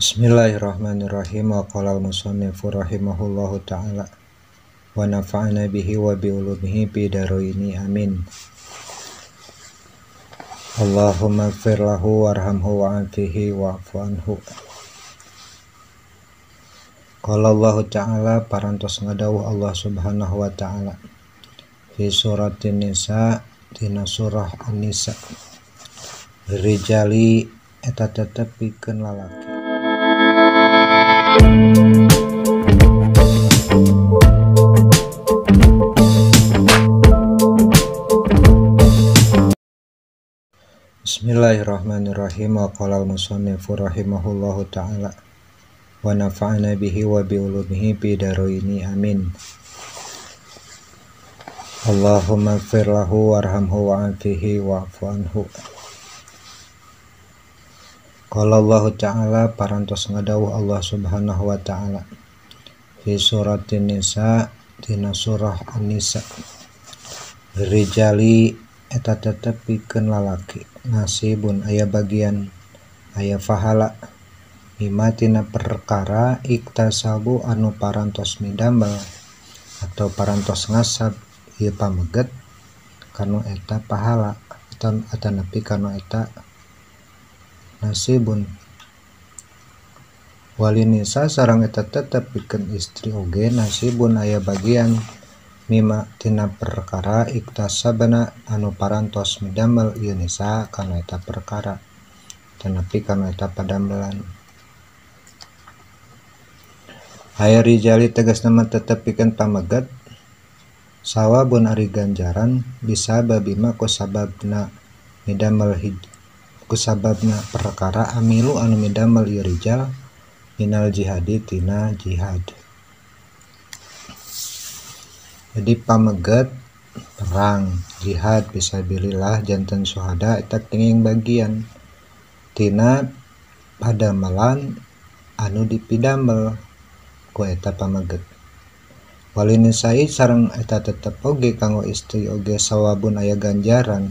Bismillahirrahmanirrahim. Wa qala al-musannifu rahimahullahu ta'ala wa nafa'ana bihi wa bi ulumihi fi dharaini amin. Allahumma ighfir lahu warhamhu wa'afihi wa'fu anhu. Qala Allah ta'ala, parantos ngadawuh Allah subhanahu wa ta'ala fi suratin nisa, dina surah An-Nisa, rijali eta tetep pikeun lalaki. Bismillahirrahmanirrahim. Wa qala al-musannifu rahimahullahu ta'ala wa nafa'ana bihi wa bi ulumihi fi dharaini amin. Allahumma ighfir lahu warhamhu wa'afihi wa'fu anhu. Qala Allah ta'ala, parantos ngadawuh Allah subhanahu wa ta'ala fi suratin nisa, dina surah An-Nisa, rijali eta tetep pikeun lalaki, nasibun aya bagian, aya pahala, mimma tina perkara iktasabu anu parantos midamel atau parantos ngasab ieu pameget kanu eta pahala atau nepi kanu eta nasibun. Walinisa sareng eta tetep pikeun istri oge nasibun aya bagian, mimma tina perkara iktasabna anu parantos midamel ieu nisa kana eta perkara tenepi kana eta padamelan. Aya rijali tegasna mah tetep pikeun pameget sawabun ari ganjaran bisa babima kusababna midamel kusababna perkara amilu anu midamel ieu rijal minal jihadi tina jihad. Jadi pameget perang jihad fisabilillah janten syuhada eta kenging bagian tina padamelan anu dipidamel ku eta pameget. Walinisai sareng eta tetep oge kanggo istri oge sawabun aya ganjaran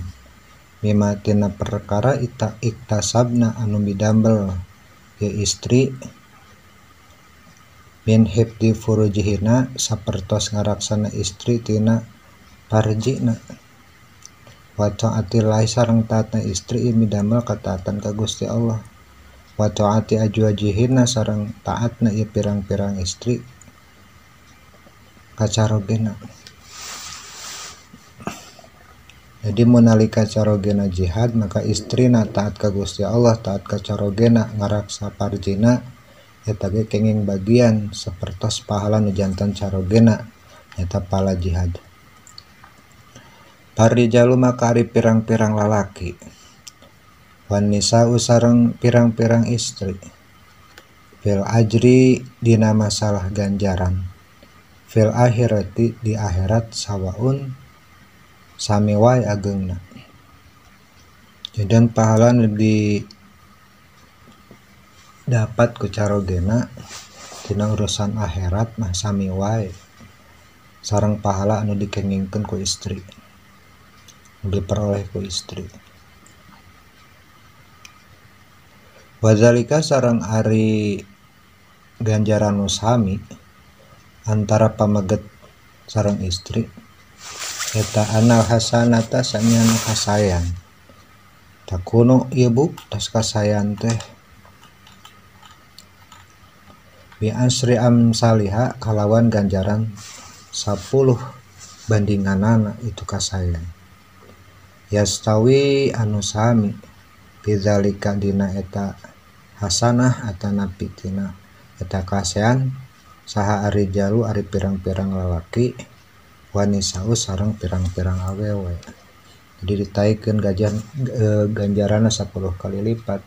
mimma tina perkara ita iktasabna anu midamel ye istri min hifdi furujihina sapertos ngaraksana istri tina parjina, wa ta'atillahi sareng taatna istri midamel kataatan ka Gusti Allah, wa ta'ati ajwajihina sareng taatna ieu pirang-pirang istri kacarogena. Jadi munalika carogena jihad maka istrina taat ka Gusti Allah, taat ka carogena ngaraksa parjina eta ge kenging bagian sapertos pahala nu jantan carogena eta pahala jihad. Parrijalu maka ari pirang-pirang lalaki wan nisa'u sareng pirang-pirang istri fil ajri dina masalah ganjaran fil akhirati di akhirat sawaun sami wae ageungna. Jadi pahala nu didapat ku carogena dina urusan akhirat mah sami wae sareng pahala anu dikengingkeun ku istri, diperoleh ku istri. Wazalika sareng ari ganjaran nu sami antara pameget sareng istri eta anal hasanata sanyana kasayan takunu ieu buktos kasayan teh bi asri amsaliha kalawan ganjaran 10 bandinganana itu kasayan. Yastawi anu sami bidzalika dina eta hasanah atanapi tina eta kasayan saha ari jalu ari pirang-pirang lalaki wanisau sareng pirang-pirang awewe. Jadi ditaikeun ganjaranna 10 kali lipat.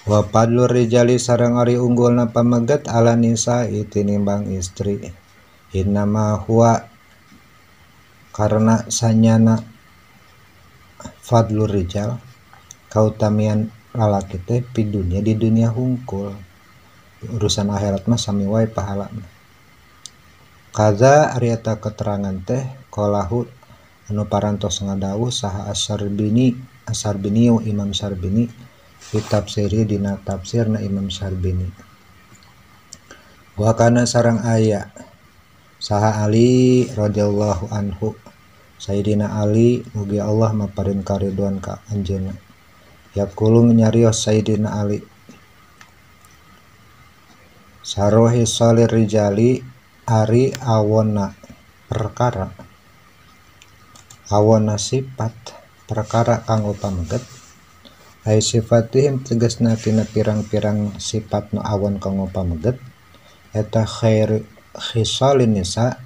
Wa fadlur rijali sareng ari unggulna pameget ala nisa'i tinimbang istri innama huwa karena sanyana fadlur rijal kautamian lalaki teh pi dunia di dunia hungkul, urusan akhirat mah sami wae pahalana. Kaza ari eta keterangan teh qalahu anu parantos ngadawuh saha Asy-Syarbini As-Sarbini Imam Sarbini fi tafsiri dina tafsirna Imam Sarbini. Wa kana sareng aya saha Ali radhiyallahu anhu Sayyidina Ali mugi Allah maparin karidhoan ka anjeunna. Yaqulu nyarios Sayyidina Ali sarohi salir rijali ari awona perkara awona sifat perkara kanggo pameget ai sifatihim tegasna tina pirang-pirang sifat nu awon kanggo pameget eta khair khisalin nisa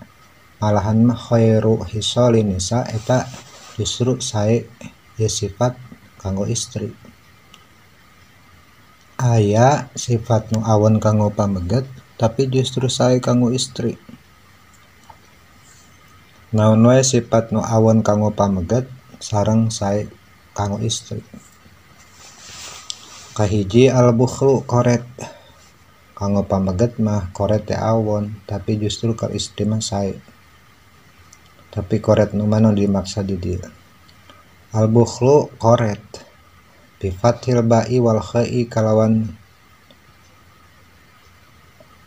malahan mah khairu khisalin nisa eta justru sae ieu sifat kanggo istri. Aya sifat nu awon kanggo pameget tapi justru sae kanggo istri. Naon wae sifat nu awon kanggo pameget sareng sae kanggo istri. Kahiji al-bukhlu koret. Kanggo pameget mah koret teh awon tapi justru ka istri mah sae. Tapi koret nu mana dimaksa di dieu. Al-bukhlu koret bi fathil ba'i wal kha'i kalawan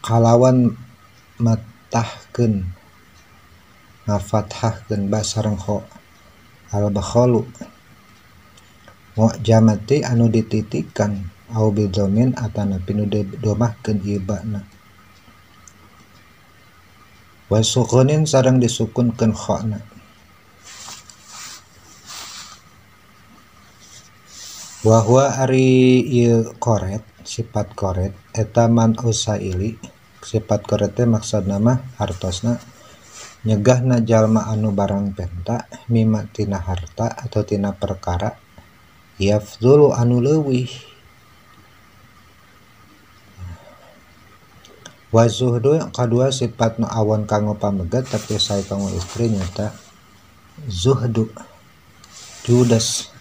kalawan matahkeun ngafathahkeun ba sareng kho al-bakhalu mu'jamati anu dititikan au bidhamin atanapi nu didomahkeun ieu ba'na wa sukunin sareng disukunkeun khona. Wa huwa ari ieu koret sifat koret eta man usaili sifat koret teh maksudna mah hartosna nyegahna jalma anu barang penta mima tina harta atau tina perkara yafdhulu anu leuwih. Wa zuhdu kadua sifat nu awon kanggo pameget tapi sae kanggo istri nyata zuhdu judes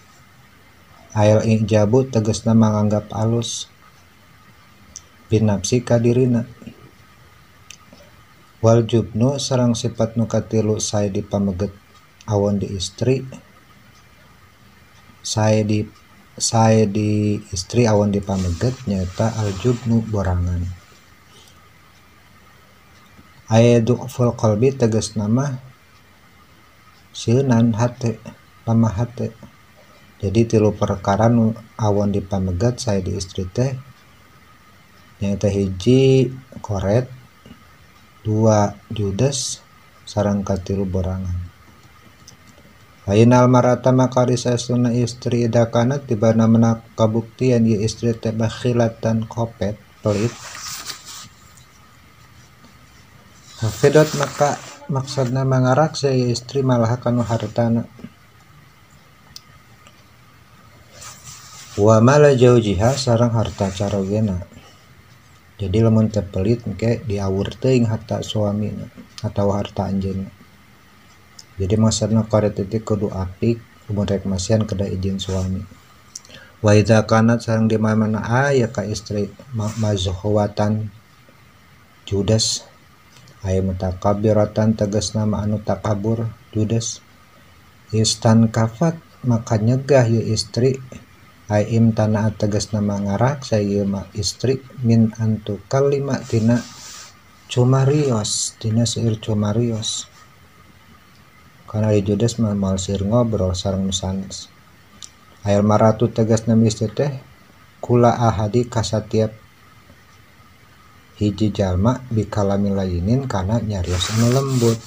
ail ijabu tegasna manganggap alus binafsi ka dirina. Wal jubnu sareng sifat nu katilu sae di pameget awon di istri sae di istri awon di pameget nyata al jubnu borangan. Aya du'ful qalbi tegasna mah sieunan hate lemah hate. Jadi tilu perkara nu awon di pameget sae di istri teh nyaeta hiji koret, dua judes, sareng katilu borangan. Lainal marata maka saestuna istri idakana tibana menak kabuktian ieu istri teh bakhilatan kopet pelit. Hafidot maka maksudna mangaraksa ieu istri malah kanu hartana. Wa mala jaujiha sareng harta carogena. Jadi lamun teh pelit engke diawur teuing harta suamina atau harta anjeunna. Jadi maksudna koret itu kudu apik kudu rek masian kada izin suami. Wa idza kanat sareng di mana aya ka istri mazhuwatan judes aya mutakabbiratan tegasna mah anu takabur judes istan kafat maka nyegah ieu istri ai imtana tegasna mangarak saya mah istri min antu kalima tina cumarios tina seueur cumarios karena di judes mah moal seueur ngobrol sareng nu sanes. Ayal maratu tegasna istri teh kula ahadi kasatiap hiji jalma bikalami layinin kana nyarios anu lembut.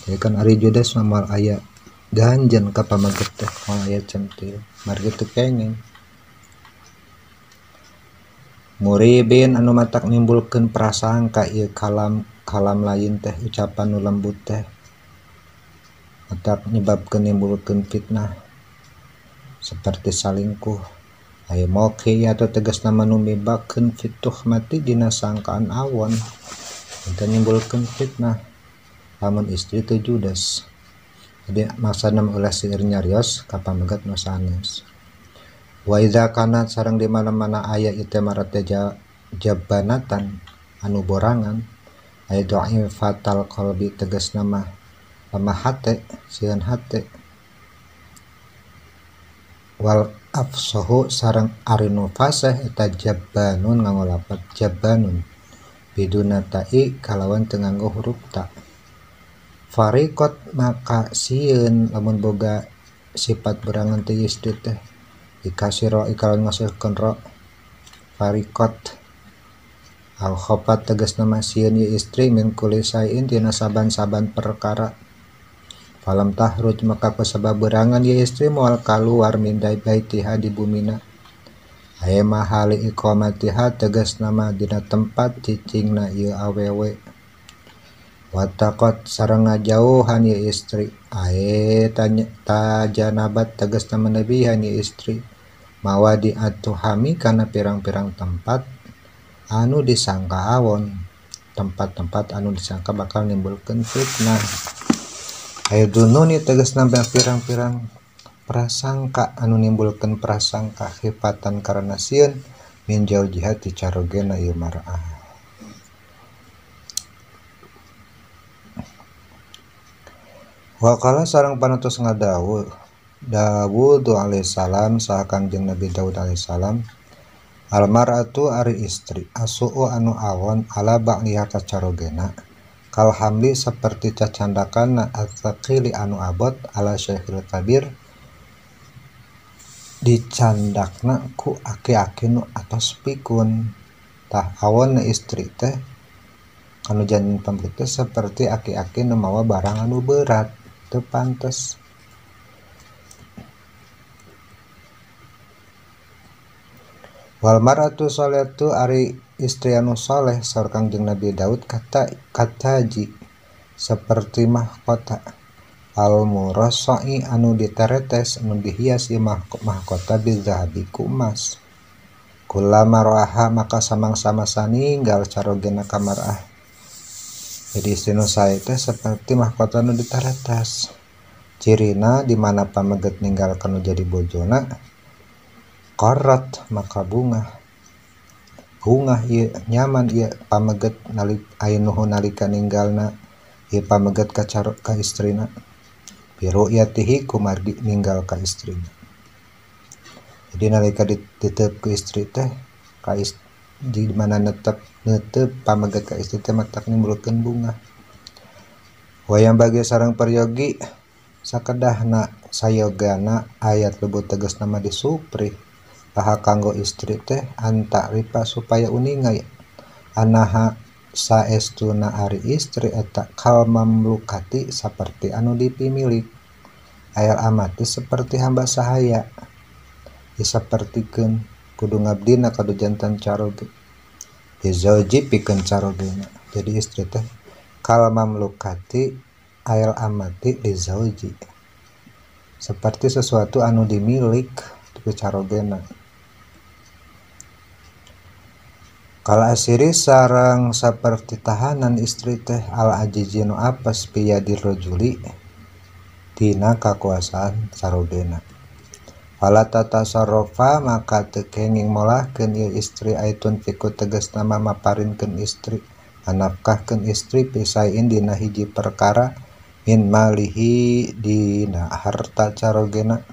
Jadi kan ari judes mah moal aya ganjen ka pameget teh moal aya centil margi teu kenging. Muribin anu matak nimbulkeun prasangka ieu kalam kalam lain teh ucapan nu lembut teh matak nyebabkeun nimbulkeun fitnah seperti salingkuh. Aya moki atau tegasna manu mibakeun fituh mati dina sangkaan awon eta nimbulkeun fitnah lamun istri teu judes. Jadi maksudna ulah seueur nyarios ka pameget nu sanes. Wa idza kanat sareng di mana-mana aya ieu teh marate jabanatan anu borangan aya doa fatal qalbi tegasna mah lemah hate sieun hate. Wal afsahu sareng ari nu fasih eta jabbanun nganggo lafaz jabbanun biduna ta'i kalawan teu nganggo huruf ta. Fariqat maka sieun lamun boga sifat berangan teh istri teh dikasih ro ikalawan ngasihkeun ro fariqat al khafat tegasna mah sieun ieu istri min kulli sain tina saban-saban perkara. Falam tahruj maka kusabab berangan ieu istri moal kaluar min baitiha di bumina. Aya mahali iqamatiha tegasna mah dina tempat cicingna ieu awewe. Wataqat sareng ngajauhan ieu istri ae tajanabat tegasna menebihan ieu istri mawadi atuhami kana pirang-pirang tempat anu disangka awon, tempat-tempat anu disangka bakal nimbulkeun fitnah. Ayo dununi tegasna pirang-pirang prasangka anu nimbulkeun prasangka khifatan karena sieun min jaujiha ti carogena ieu mar'ah. Wa qala sareng panutus ngadawuh Dawud alaihissalam saha Kangjeng Nabi Daud alaihissalam al mar'atu ari istri asu'u anu awon ala ba'liha ka carogena kal hamli seperti cacandakanna atsaqili anu abot ala syekhil kabir dicandakna ku aki-aki nu atos pikun. Tah awon istri teh anu janten pamrih teh seperti aki-aki nu mawa barang anu berat teu pantes. Wal mar'atu sholihatu ari istri anu soleh saur Kangjeng Nabi Daud kata kataji seperti mahkota al murasai anu diteretes anu dihias ieu mahkota bizahabi ku emas. Kullama ra'aha maka samang-sama saninggal carogena ka mar'ah. Jadi istri nu sae teh seperti mahkota anu diteretes. Cirina di mana pameget ninggal kanu jadi bojona qarrat maka bungah. Bungah ieu nyaman ieu pameget nalik ainuhu nalika ninggalna ieu pameget ka ka istrina. Bi ru'yatihi kumargi ninggal ka istrina. Jadi nalika dititep ku istri teh ka di mana netep pameget ka istri teh matak nimbulkeun bunga. Wayang bagi sareng peryogi sakedahna sayogana ayat lebut tegas nama disupri laha kanggo istri teh anta ripa supaya uninga anaha saestuna ari istri eta kal mamlukati saperti anu dipimilik ayal amati seperti hamba sahaya disapertikeun kudu ngabdina kadu jantan caroge dizauji pikeun carogena. Jadi istri teh kal mamlukati ayal amati dizauji seperti sesuatu anu dimilik ku carogena. Kala asiri sareng saperti tahanan istri teh al ajiji nu apes piyadir rajuli dina kakuasaan sarogena. Fala tatasarrafa maka teu kenging molahkeun ieu istri aitun fiku tegasna mamaparinkeun istri anafkahkeun istri pisain dina hiji perkara min malihi dina harta carogena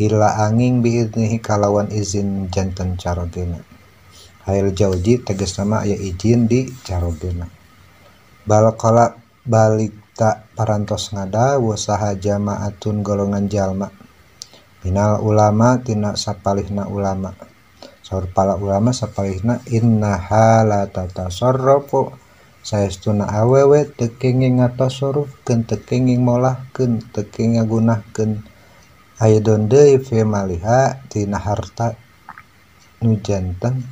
ila angin biiznihi kalawan izin janten carogena. Hail jauji tegas nama aya izin di carogena. Bal qala balik ta parantos ngadawu saha jamaatun golongan jalma minal ulama tina sapalihna ulama. Saur para ulama sapalihna innaha la tatasarrafu saestuna awewe teu kenging ngatasarrufkeun teu kenging molahkeun teu kenging ngagunahkeun aidon deui fi maliha tina harta nu janten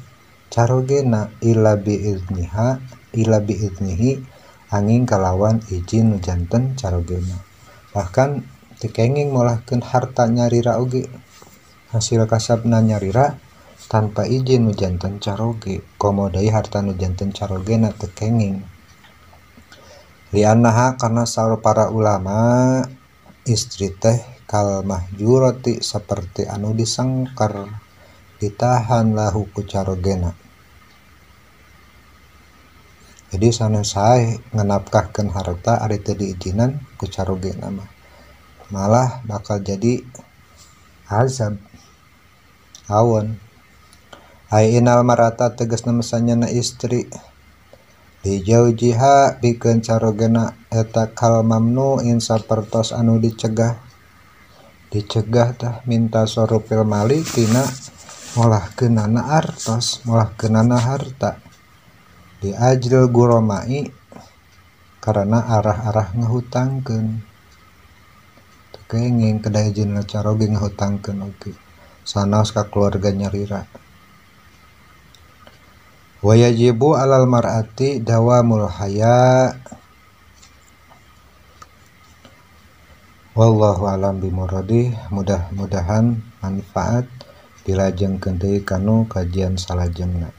carogena illa biizniha illa biiznihi angin kalawan izin nu janten carogena. Bahkan teu kenging molahkeun harta nyarira oge hasil kasabna nyarira tanpa izin nu janten caroge komo deui harta nu janten carogena teu kenging. Li'annaha karena saur para ulama istri teh kal mahjurati seperti anu disengker ditahan lahu ku carogena. Jadi sanes sae ngenapkahkeun harta ari teu diizinan ku carogena mah malah bakal jadi azab. Awon ai inal marata tegasna mesanyana istri li jaujiha pikeun carogena eta kal mamnu in sapertos anu dicegah dicegah tah minta sorupil mali tina molahkeunana artos molahkeunana harta di ajril guromai karena arah-arah ngahutangkeun teu kenging kedah ijinna caroge ngahutangkeun oge sanaos ka keluarga nyalira. Wa yajibu alal mar'ati dawamul haya. Wallahu alam bimuradi. Mudah-mudahan manfaat dilajengkeun deui kanu kajian salajengna.